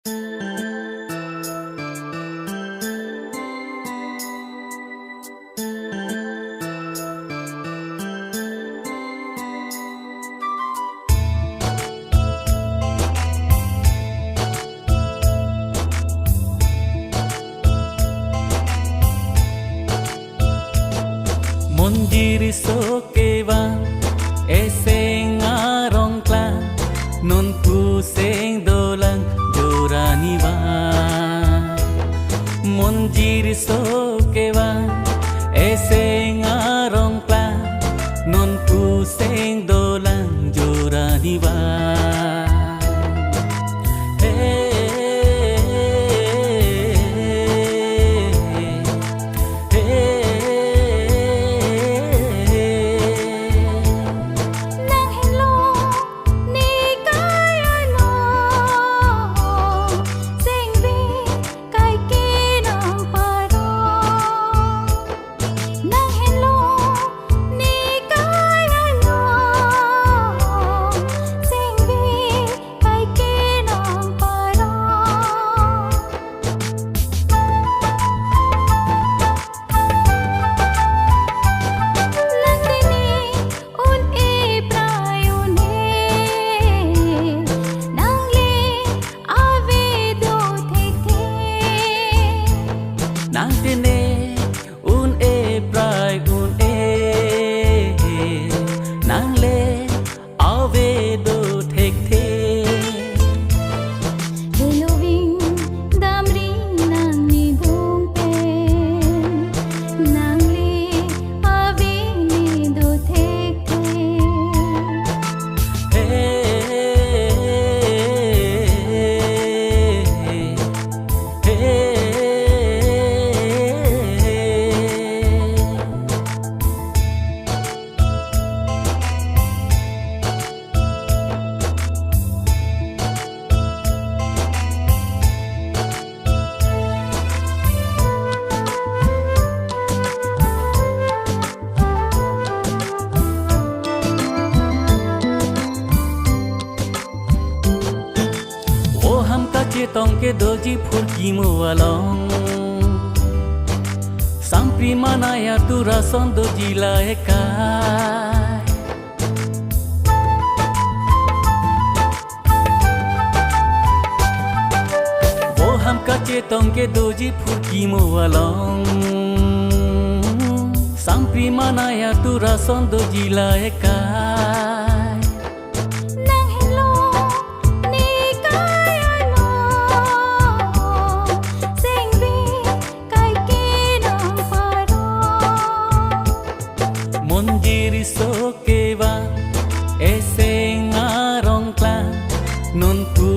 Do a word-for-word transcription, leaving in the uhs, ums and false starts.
Monjir riso kevang, eseng arong klang, non puseng dolang jorani vang. Monjir riso kevang, eseng arong klang, non puseng dolang jorani vang. Hey, hey, hey. Nang henlo ne kai along, sengve kai ke nang paro. Nang henlo ne kai along, sengve kai ke nang paro. Nang tene un-e prai un-e, nang le ave do thekthe. Nang tene un-e prai un-e, nang le ave do thekthe. Helo ving damri nang nidung pen, nang le ave ne do thekthe. Hey, hey, hey. Voham kachetong ke doji phurkimo along, sampri manaya turason doji la ekai. Voham kachetong ke doji phurkimo along, sampri manaya turason doji la ekai. Nang henlo ne kai along, sengve kai ke nang paro. Monjir riso kevang, eseng arong klang, non pu